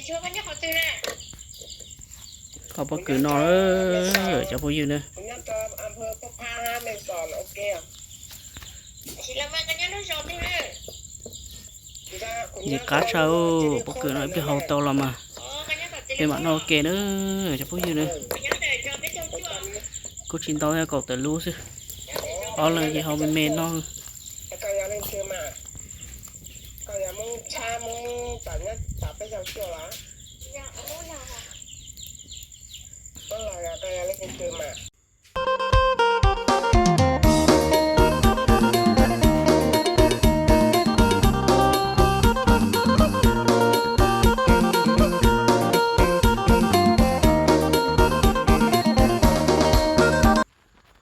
Qhov pob kws no, cov phooj ywg na. Ntxim qab tshaj, pob kws no ib pliag hau tau los mas peb mam noj ua ke na, cov phooj ywg na. Kuj tsis ntau, kaum tawm lub xwb. Ob leeg ces hau me me noj.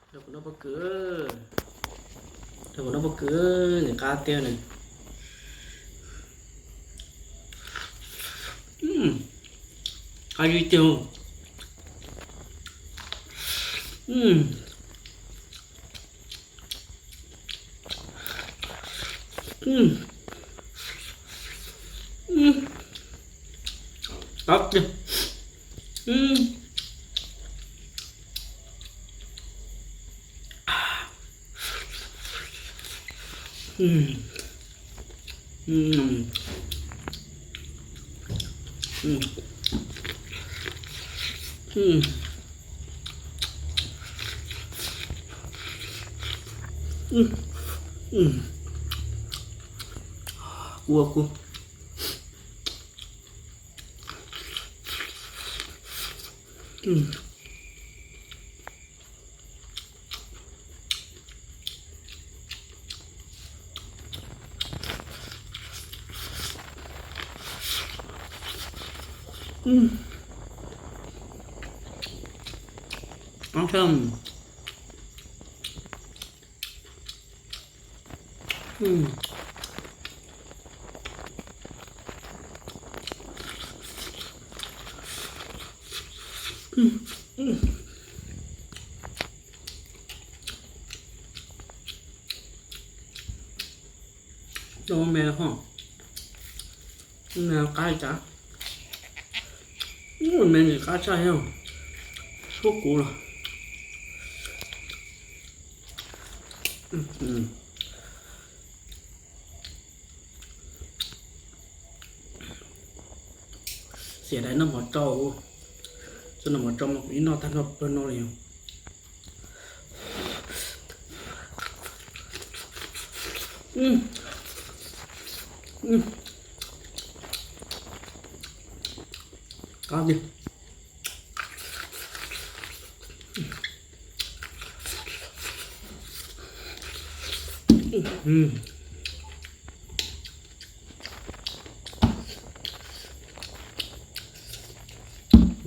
Kuv noj pob kws, kuv noj pob kws, ntxim qab tiag na. Qab zib tiag. Qab tiag. Ua kuv. Tau me ho, me qab li cas, me ntxim qab tshaj, suab kuv los. Xiam dais noj mov tsau, txoj noj mov tsau mas kuv ib noj tag nrho pawg no li. Qab tiag.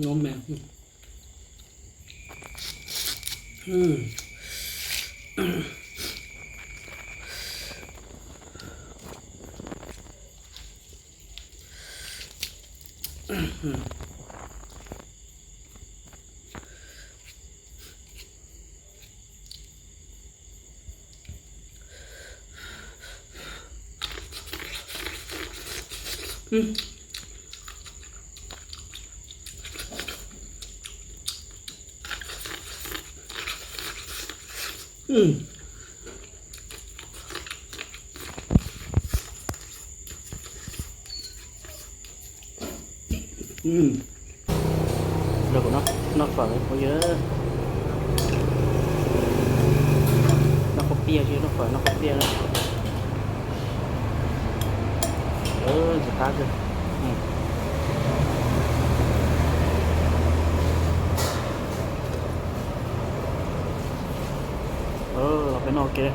Ngon me. Noj fawm phooj ywg, noj pub piaj tsis noj fawm, noj pub piaj na. Ntxim qab kawg. Los peb noj ua ke.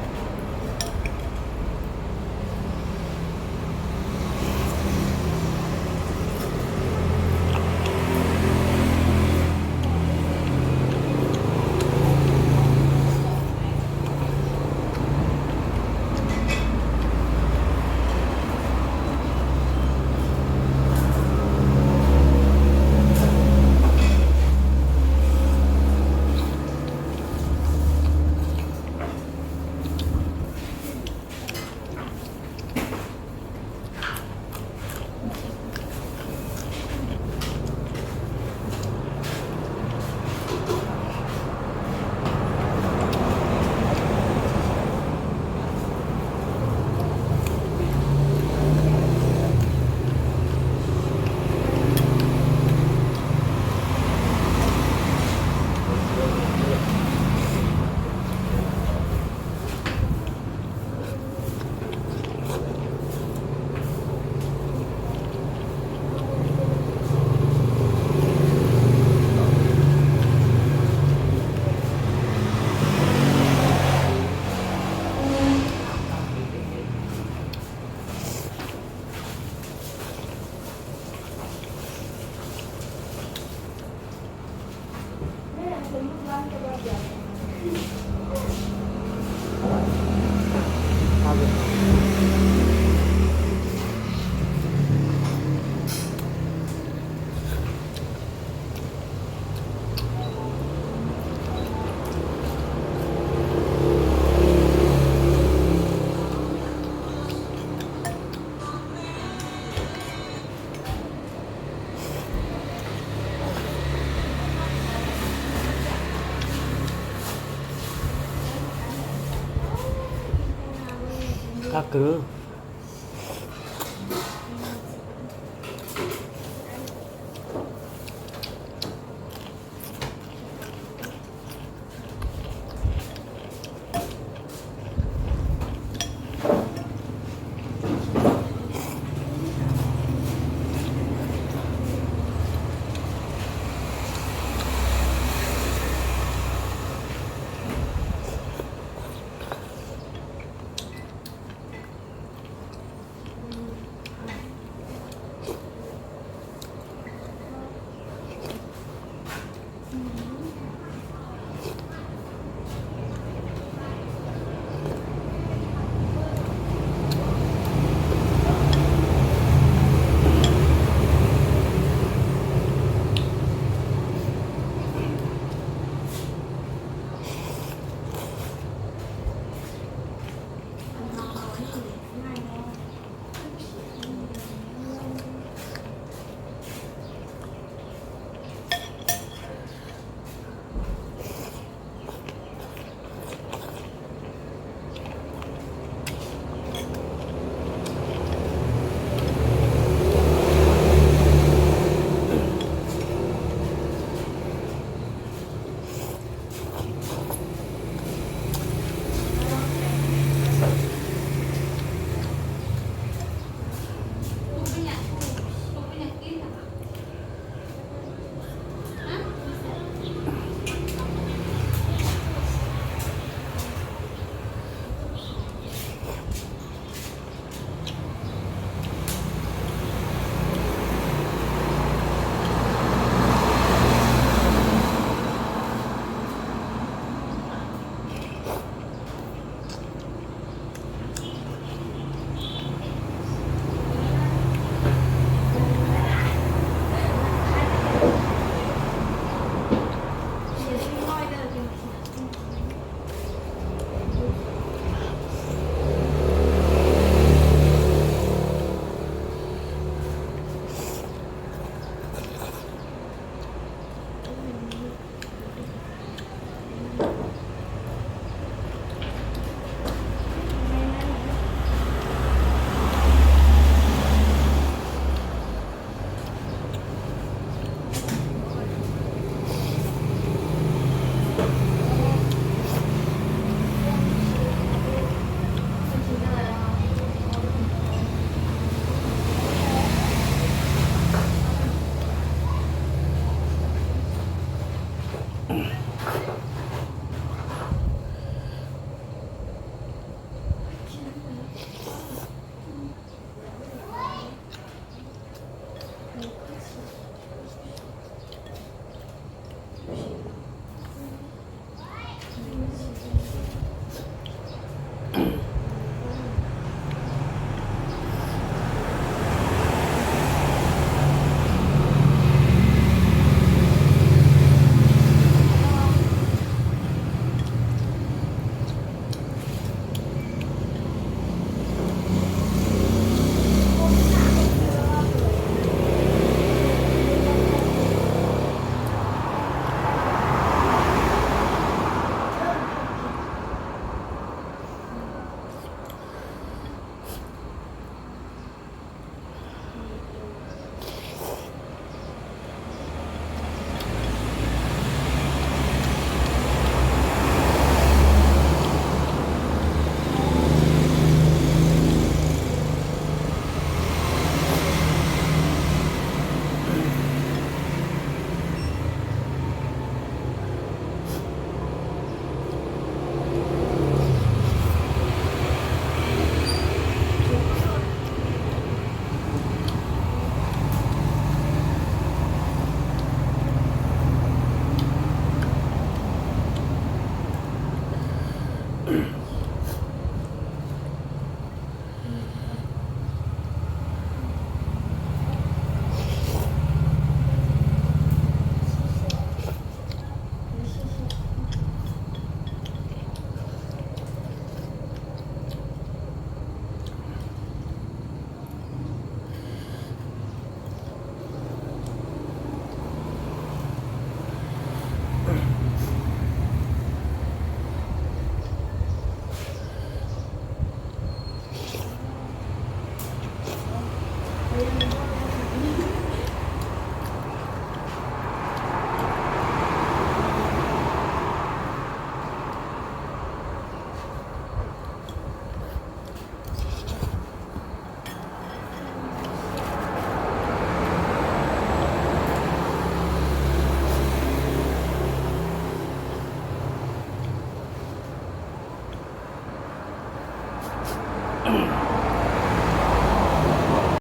Qab kawg.